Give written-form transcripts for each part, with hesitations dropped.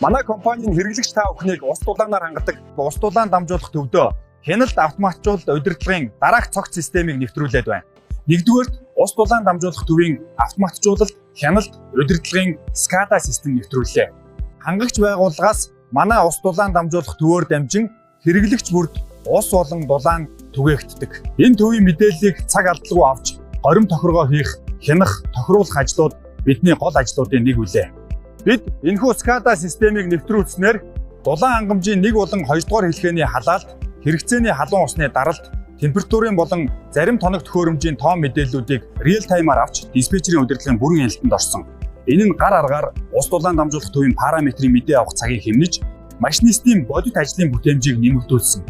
Манай компани нь хэрэглэгч та бүхнийг ус дулаанаар хангадаг ус дулаан дамжуулах төвдөө хяналт автоматжуулалт удирдлагын дараах цогц системийг нэвтрүүлээд байна. Нэгдүгээрт ус дулаан дамжуулах төвийн автоматжуулалт хяналт удирдлагын SCADA систем нэвтрүүллээ. Хангагч байгууллагаас манай ус дулаан дамжуулах төвөөр дамжин хэрэглэгч бүрд ус болон дулаан түгээгддэг. Энэ төвийн мэдээллийг цаг алдалгүй авч горим тохиргоо хийх, хянах, тохируулах ажлууд бидний гол ажлуудын нэг билээ. Бид энэхүү SCADA системийг нэвтрүүлснээр дулаан хангамжийн 1 болон 2 дугаар хэлхээний халаалт, хэрэгцээний халуун усны даралт, температурын болон зарим тоног төхөөрөмжийн тоон мэдээллүүдийг real time-аар авч диспетчерийн удирдлагын бүрэн хяналтанд орсон. Энэ нь гар аргаар ус дулаан дамжуулах төвийн параметрийн мэдээ авах цагийг хэмнэж, машинистийн бодит ажлын бүтээмжийг нэмэгдүүлсэн.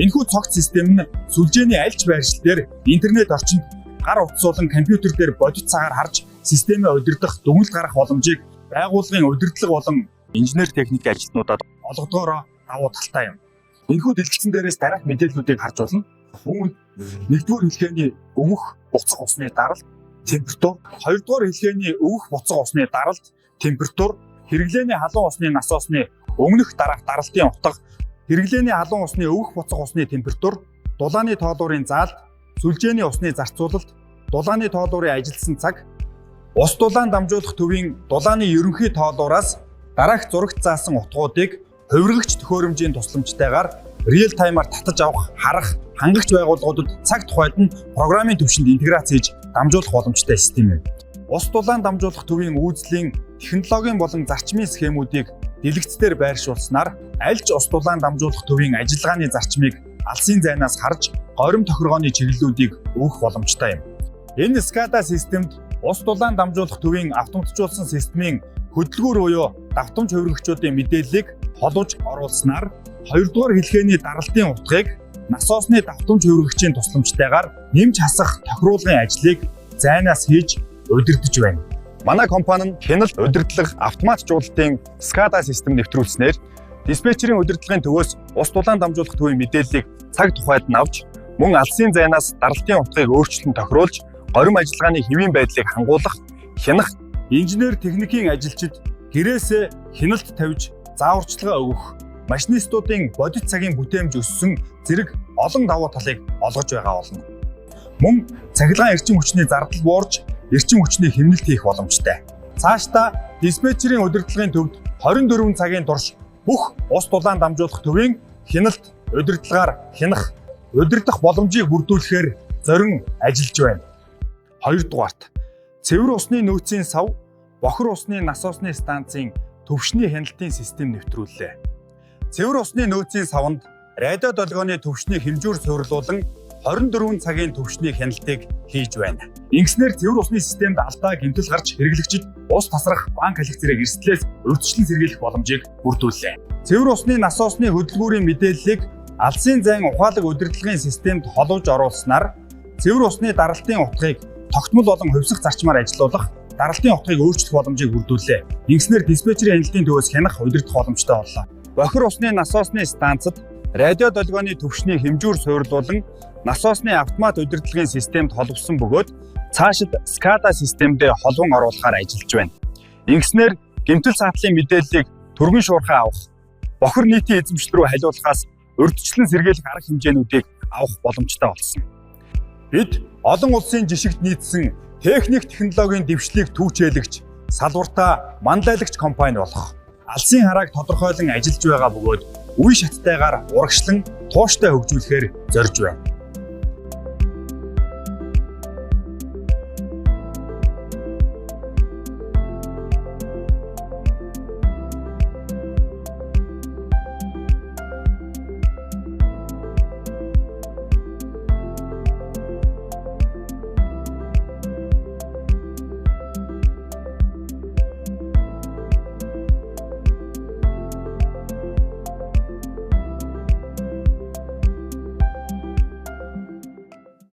Энэхүү цогц систем нь сүлжээний аль ч байршил дээр интернет орчинд гар утас болон компьютер дээр бодит цагаар харж системээ удирдах, дүгнэлт гаргах боломжийг байгууллагын удирдлага болон инженер техник ажилтнуудад олгодгоороо давуу талтай юм. Энэхүү дэлгэцэн дээрээс дараах мэдээллүүдийг харж болно. Үүнд нэгдүгээр хэлхээний өвөх буцах усны даралт, температур, хоёрдугаар хэлхээний өвөх буцах усны даралт, температур, хэрэглээний халуун усны насосны өмнөх дараах даралтын утга, хэрэглээний халуун усны өвөх буцах усны температур, дулааны тоолуурын заалт, сүлжээний усны зарцуулалт, дулааны тоолуурын ажилласан цаг, ус дулаан дамжуулах төвийн дулааны ерөнхий тоолуураас дараах зурагт заасан утгуудыг хувиргагч төхөөрөмжийн тусламжтайгаар real time-аар татаж авах, харах, хангагч байгууллагуудад цаг тухайд нь программын түвшинд интеграц хийж дамжуулах боломжтой систем юм. Ус дулаан дамжуулах төвийн үүзлийн технологийн болон зарчмын схемүүдийг дэлгэцээр байршуулснаар аль ч ус дулаан дамжуулах төвийн ажиллагааны зарчмыг алсын зайнаас харж горим тохиргооны чиглэлүүдийг өгөх боломжтой юм. Энэ SCADA системд ус дулаан дамжуулах төвийн автоматжуулсан системийн хөдөлгүүр буюу давтамж хувиргагчдын мэдээллийг холбож оруулснаар хоёрдугаар хэлхээний даралтын утгыг насосны давтамж хувиргагчийн тусламжтайгаар нэмж хасах тохируулгын ажлыг зайнаас хийж удирдах байна. Манай компани нь хяналт удирдлага автоматжуулалтын SCADA систем нэвтрүүлснээр диспетчерийн удирдлагын төвөөс ус дулаан дамжуулах төвийн мэдээллийг цаг тухайд нь авч мөн алсын зайнаас даралтын утгыг өөрчлөн тохируулж горим ажиллагааны хэвийн байдлыг хангуулах, хянах, инженер техникийн ажилчид гэрээсээ хяналт тавьж зааварчилгаа өгөх, машинистуудын бодит цагийн бүтээмж өссөн зэрэг олон давуу талыг олгож байгаа болно. Мөн цахилгаан эрчим хүчний зардал буурж эрчим хүчний хэмнэлт хийх боломжтой. Цаашдаа диспетчерийн удирдлагын төвд 24 цагийн турш бүх ус дулаан дамжуулах төвийн хяналт удирдлагаар хянах, удирдах боломжийг бүрдүүлэхээр зорин ажиллаж байна. Хоёрдугаарт цэвэр усны нөөцийн сав, бохир усны насосны станцын төвшний хяналтын систем нэвтрүүллээ. Цэвэр усны нөөцийн савнд радио долгионы төвшний хэмжүүр суурилуулан 24 цагийн төвшний хяналтыг хийж байна. Ингэснээр цэвэр усны системд алдаа гэмтэл гарч хэрэглэгчид ус тасрах, банк халих зэрэг эрсдлээс урьдчилан сэргийлэх боломжийг бүрдүүллээ. Цэвэр усны насосны хөдөлгүүрийн мэдээллийг алсын зайн ухаалаг удирдлагын системд холбож оруулснаар цэвэр усны даралтын утгыг тогтмол болон хувьсах зарчмаар ажилуулах, даралтын утгыг өөрчлөх боломжийг бүрдүүллээ. Ингэснээр диспетчерийн хяналтын төвөөс хянах, удирдах боломжтой боллоо. Бохир усны насосны станцад радио долгионы төвшний хэмжүүр суурилуулан насосны автомат удирдлагын системд холбосон бөгөөд цаашид SCADA системдээ холбон оруулахаар ажиллаж байна. Ингэснээр гэмтэл саатлын мэдээллийг түргэн шуурхай авах, бохир нийтийн эзэмшил рүү халиулахаас урьдчилан сэргийлэх арга хэмжээнүүдийг авах боломжтой болсон. Бид олон улсын жишигт нийцсэн техник технологийн дэвшлийг түүчээлэгч, салбартаа манлайлагч компани болох, алсын харааг тодорхойлон ажиллаж байгаа бөгөөд үе шаттайгаар урагшлан тууштай хөгжүүлэхээр зорж байна.